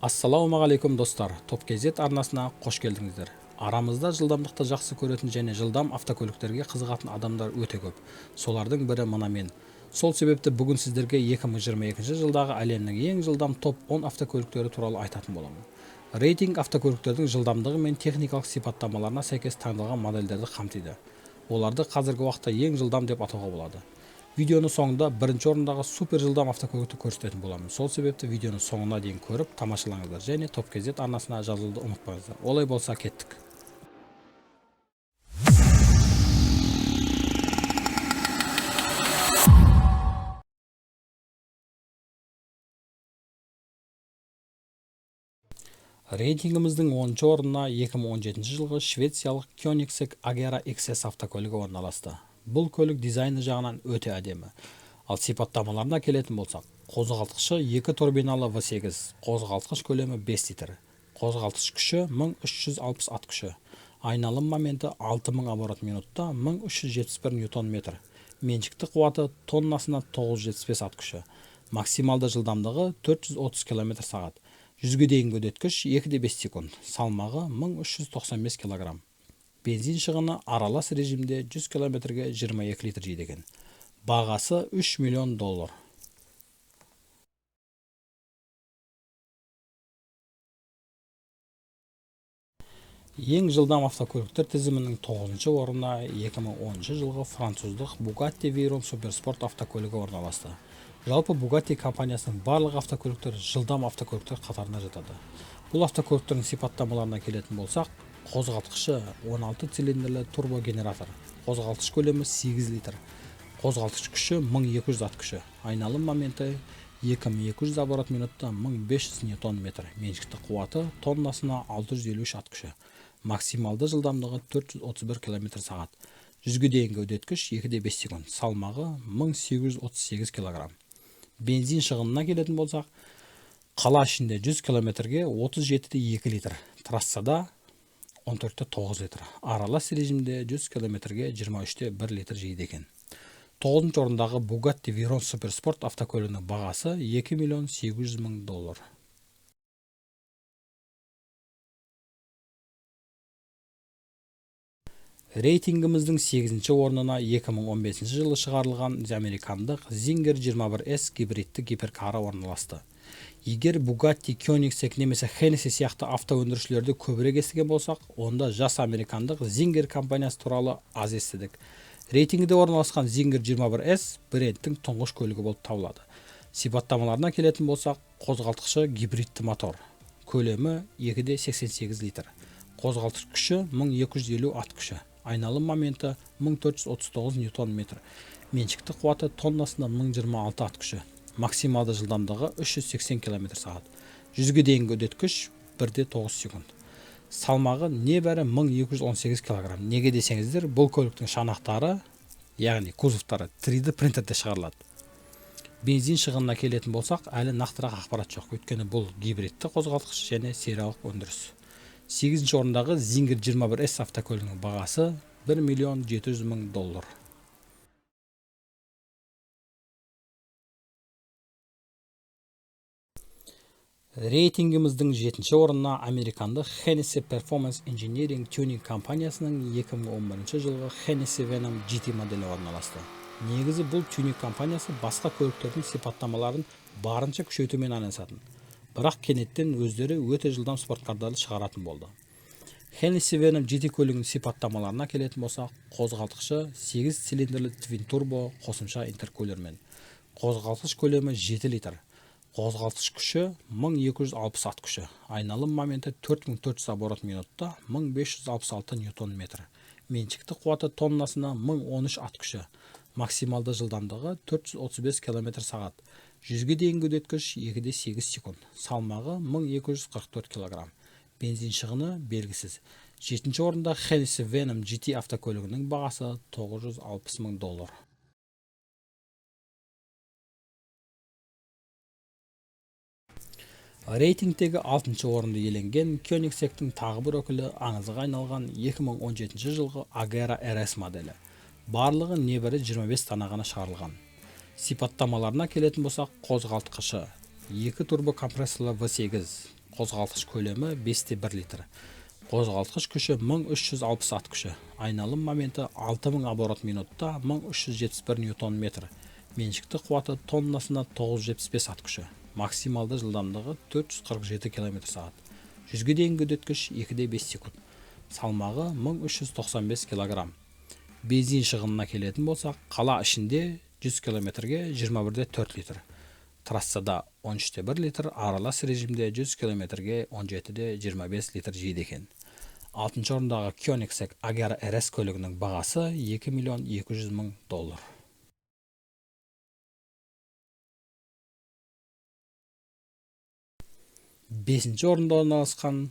Ассалаумағалейкум, достар! Топ KZ арнасына қош келдіңіздер. Арамызда жылдамдықты жақсы көретін және жылдам автокөліктерге қызығатын адамдар өте көп. Солардың бірі мына мен. Сол себепті бүгін сіздерге 2022 жылдағы әлемнің ең жылдам топ 10 автокөліктері туралы айтатын боламын. Рейтинг автокөліктердің жылдамдығы мен техникалық сипаттамаларына сәйкес таңдалған модельдерді қамтиды. Оларды қазіргі уақытта ең жылдам деп атауға болады. Видеоның соңында бірінші орындағы супер жылдам автокөлікті көрсететін боламын. Сол себепті видеоны соңына дейін көріп тамашалаңыздар және Топ KZ арнасына жазылуды ұмытпаңыздар. Олай болса, кеттік. Рейтингіміздің 10 орнына 2017 жылғы швециялық Koenigsegg Agera XS автокөлігі орналасты. Бұл көлік дизайны жағынан өте әдемі. Ал сипаттамаларына келетін болсақ, қозғалтқышы 2 турбиналы V8, қозғалтқыш көлемі 5 литр, қозғалтқыш күші 1360 ат күші, айналым моменті 6000 оборот минутта 1371 ньютон метр, меншікті қуаты тоннасына 975 ат күші, максималды жылдамдығы 430 км сағат, 100-ге дейінгі үдеткіш 2,5 секунд, салмағы 1395 кг. Бензин шығыны аралас режимде 100 км-ге 22 литр жейді екен. Бағасы 3 миллион доллар. Ең жылдам автокөліктер тізімінің 9 орнына 2010 жылғы француздық Bugatti Veyron Supersport автокөлігі орналасты. Жалпы, Bugatti компаниясының барлық автокөліктері жылдам автокөліктер қатарына жатады. Бұл автокөліктердің сипаттамаларына келетін болсақ, қозғалтқышы 16 цилиндрлі турбогенератор, қозғалтқыш көлемі 8 литр, қозғалтқыш күші 1200 ат күші, айналым моменті 2200 оборот минутта 1500 ньютон метр, меншікті қуаты тоннасына 653 ат күші, максималды жылдамдығы 431 км сағат, 100-ге дейінгі үдеткіш 2,5 секунд, салмағы 1838 кг. Бензин шығынына келетін болсақ, қала ішінде 100 километрге 37,2 литр, трассада 14,9 литр, аралас режимде 100 километрге 23,1 литр жейді екен. 9 орындағы Bugatti Veyron Supersport автокөлігінің бағасы 2 миллион 800 мың доллар. Рейтингіміздің 8 орнына 2015 жылы шығарылған американдық Zinger 21S гибридті гиперкары орналасты. Егер Bugatti, Koenigsegg немесе Hennessy сияқты автоөндірушілерді көбірек естіген болсақ, онда жас американдық Zinger компаниясы туралы аз естідік. Рейтингіде орналасқан Zinger 21S брендтің тұңғыш көлігі болып табылады. Сипаттамаларына келетін болсақ, қозғалтқышы гибридті мотор, көлемі 2,88 литр, қозғалтқыш күші 1250 ат күші, айналым моменті 1439 ньютон метр, меншікті қуаты тоннасына 1026 ат күші, максималды жылдамдығы 380 км сағат, 100-ге дейінгі үдеткіш 1,9 секунд, салмағы небәрі 1218 кг. Неге десеңіздер, бұл көліктің шанақтары, яғни кузовтары 3D принтерде шығарылады. Бензин шығынына келетін болсақ, әлі нақтырақ ақпарат жоқ, өйткені бұл гибридті қозғалтқыш және сериялық өндіріс. 8 орындағы Zinger 21S автокөлігінің бағасы 1 миллион 700 мың доллар. Рейтингіміздің 7 орнына американдық Hennessy Performance Engineering Tuning компаниясының 2011 жылғы Hennessy Venom GT моделі орналасты. Негізі, бұл тюнинг компаниясы басқа көліктердің сипаттамаларын барынша күшейтумен айналысатын. Бірақ кенеттен өздері өте жылдам спорткарларды шығаратын болды. Hennessy Venom GT көлігінің сипаттамаларына келетін болсақ, қозғалтқышы 8 цилиндрлі twin turbo қосымша интеркулермен. Қозғалтқыш көлемі 7 литр. Қозғалтқыш күші 1260 ат күші. Айналым моменті 4400 оборот минутта 1566 ньютон метр. Меншікті қуаты тоннасына 1013 ат күші. Максималды жылдамдығы 435 км сағат. 100-ге дейінгі үдеткіш 2,8 секунд. Салмағы 1244 кг. Бензин шығыны белгісіз. 7 орында Hennessy Venom GT автокөлігінің бағасы 960 мың доллар. Рейтингтегі 6 орынды иеленген Koenigsegg'тің тағы бір өкілі аңызға айналған 2017 жылғы Agera RS моделі. Барлығы небәрі 25 дана ғана шығарылған. Сипаттамаларына келетін болсақ, қозғалтқышы 2 турбо компрессорлы V8, Қозғалтқыш көлемі 5,1 литр. Қозғалтқыш күші 1360 ат күші. Айналым моменті 6000 оборот минутта 1371 ньютон метр. Меншікті қуаты тоннасына 975 ат күші. Максималды жылдамдығы 447 км/сағат. Жүзге дейінгі үдеткіш 2,5 секунд. Салмағы 1395 кг. Бензин шығынына келетін болсақ, қала ішінде 100 км-ге 21,4 литр. Трассада 13,1 литр, аралас режимде 100 км-ге 17,25 литр жейді екен. 6 орындағы Koenigsegg Agera RS көлігінің бағасы 2 миллион 200 мың доллар. 5-ші орында орналасқан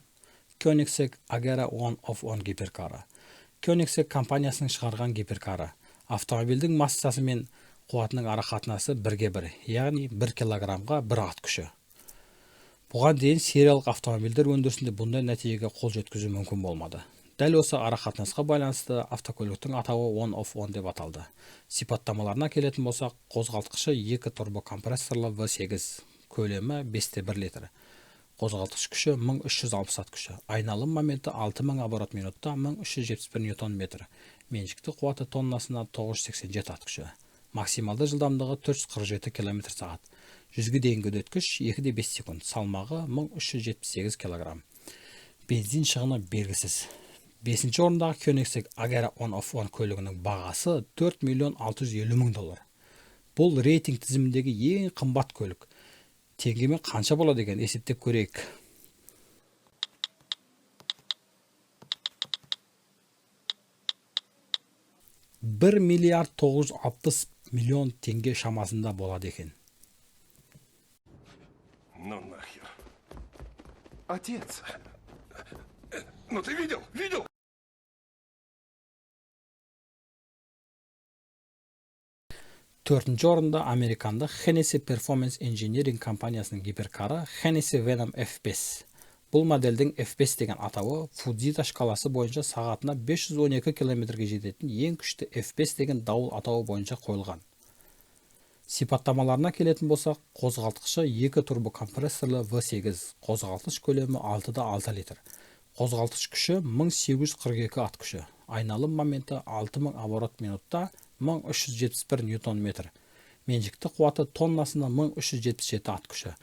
Koenigsegg Agera One of One гиперкары. Koenigsegg компаниясының шығарған гиперкары. Автомобильдің массасы мен қуатының ара қатынасы 1-ге 1, яғни 1 килограммға 1 ат күші. Бұған дейін сериялық автомобильдер өндірісінде бұндай нәтижеге қол жеткізу мүмкін болмады. Дәл осы ара қатынасқа байланысты автокөліктің атауы One of One деп аталды. Сипаттамаларына келетін болсақ, қозғалтқышы 2 турбокомпрессорлы V8, көлемі 5,1 литр. Қозғалтқыш күші 1360 ат күші. Айналым моменті 6000 оборот минутта 1371 ньютон метр. Меншікті қуаты тоннасына 987 ат күші. Максималды жылдамдығы 447 км/сағат. Жүзге дейінгі үдеткіш 2,5 секунд. Салмағы 1378 кг. Бензин шығыны белгісіз. 5-ші орындағы Koenigsegg Agera One of One көлігінің бағасы 4 миллион 650 мың доллар. Бұл рейтинг тізіміндегі ең қымбат көлік. Теңгемен қанша болады екен есептеп көрейік. 1 миллиард 960 миллион теңге шамасында болады екен. Ну нахер. Отец. Ну ты видел? Видел? 4-ші орында американдық Hennessy Performance Engineering компаниясының гиперкары Hennessy Venom F5. Бұл модельдің F5 деген атауы Фудзита шкаласы бойынша сағатына 512 километрге жететін ең күшті F5 деген дауыл атауы бойынша қойылған. Сипаттамаларына келетін болсақ, қозғалтқышы 2 турбокомпрессорлы V8, қозғалтқыш көлемі 6,6 литр. Қозғалтқыш күші 1842 ат күші. Айналым моменті 6000 оборот минутта 1371 ньютон метр. Меншікті қуаты тоннасына 1377 ат күші.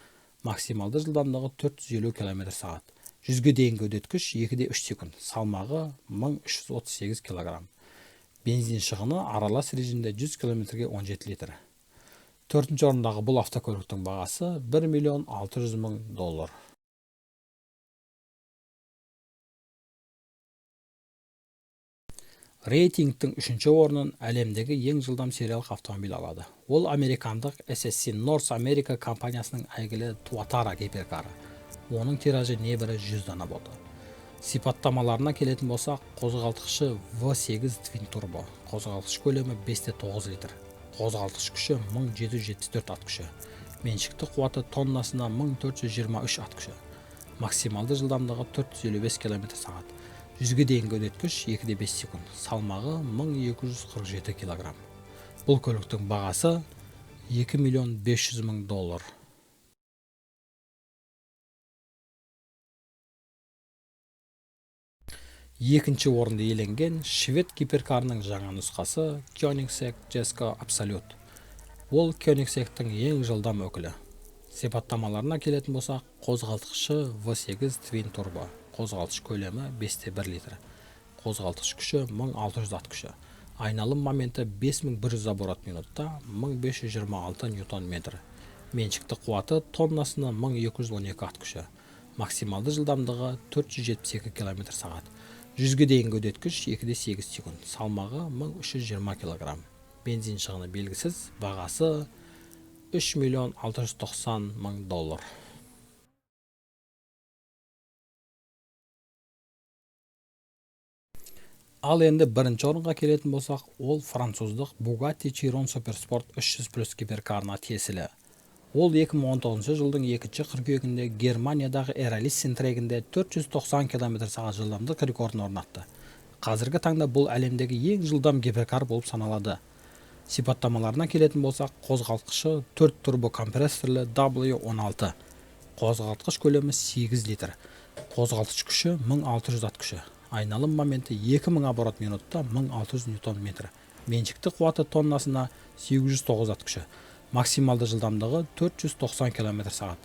Максималды жылдамдығы 450 км/сағат. Жүзге дейінгі үдеткіш 2,3 секунд. Салмағы 1338 кг. Бензин шығыны аралас режимде 100 км-ге 17 литр. 4-ші орындағы бұл автокөліктің бағасы 1 миллион 600 мың доллар. Рейтингтің 3-ші орнын әлемдегі ең жылдам сериялық автомобиль алады. Ол американдық SSC North America компаниясының әйгілі Tuatara гиперкары. Оның тиражы небәрі 100 дана болды. Сипаттамаларына келетін болсақ, қозғалтқышы V8 Twin Turbo, қозғалтқыш көлемі 5,9 литр, қозғалтқыш күші 1774 ат күші, меншікті қуаты тоннасына 1423 ат күші, максималды жылдамдығы 455 км/сағат. Жүзге дейінгі үдеткіш 2,5 секунд. Салмағы 1247 кг. Бұл көліктің бағасы 2 миллион 500 мың доллар. Екінші орынды иеленген швед гиперкарының жаңа нұсқасы Koenigsegg Jesko Absolut. Ол Koenigseggтің ең жылдам өкілі. Сипаттамаларына келетін болсақ, қозғалтқышы V8 Twin Turbo, қозғалтқыш көлемі 5,1 литр, қозғалтқыш күші 1600 ат күші, айналым моменті 5100 оборот минутта 1526 ньютон метр, меншікті қуаты тоннасына 1212 ат күші, максималды жылдамдығы 472 км/сағат, жүзге дейінгі үдеткіш 2,8 секунд, салмағы 1320 кг, бензин шығыны белгісіз, бағасы 3 миллион 690 мың доллар. Ал енді бірінші орынға келетін болсақ, ол француздық Bugatti Chiron Supersport 300 плюс гиперкарына тиесілі. Ол 2019 жылдың 2 қыркүйегінде Германиядағы Эралиссен трегінде 490 км/сағат жылдамдық рекордын орнатты. Қазіргі таңда бұл әлемдегі ең жылдам гиперкар болып саналады. Сипаттамаларына келетін болсақ, қозғалтқышы 4 турбокомпрессорлы W16, Қозғалтқыш көлемі 8 литр, қозғалтқыш күші 1600 ат күші, айналым моменті 2000 оборот минутта 1600 ньютон метр, меншікті қуаты тоннасына 809 ат күші, максималды жылдамдығы 490 км сағат,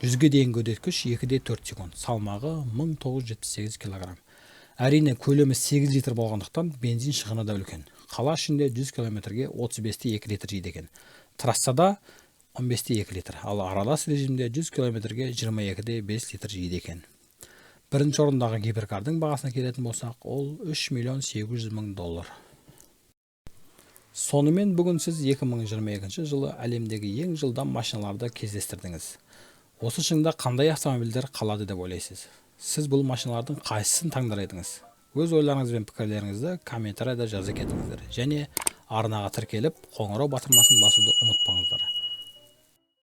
100-ге дейінгі үдеткіш 2,4 секунд, салмағы 1978 кг. Әрине, көлемі 8 литр болғандықтан, бензин шығыны да үлкен. Қала ішінде 100 километрге 35,2 литр жейді екен, трассада 15,2 литр, ал аралас режимде 100 километрге 22,5 литр жейді екен. Бірінші орындағы гиперкардың бағасына келетін болсақ, ол 3 миллион 800 мың доллар. Сонымен, бүгін сіз 2022 жылы әлемдегі ең жылдам машиналарды кездестірдіңіз. Осы шыңда қандай автомобильдер қалады деп ойлайсыз? Сіз бұл машиналардың қайсысын таңдар едіңіз? Өз ойларыңыз бен пікірлеріңізді комментарияда жаза кетіңіздер және арнаға тіркеліп, қоңырау батырмасын басуды ұмытпаңыздар.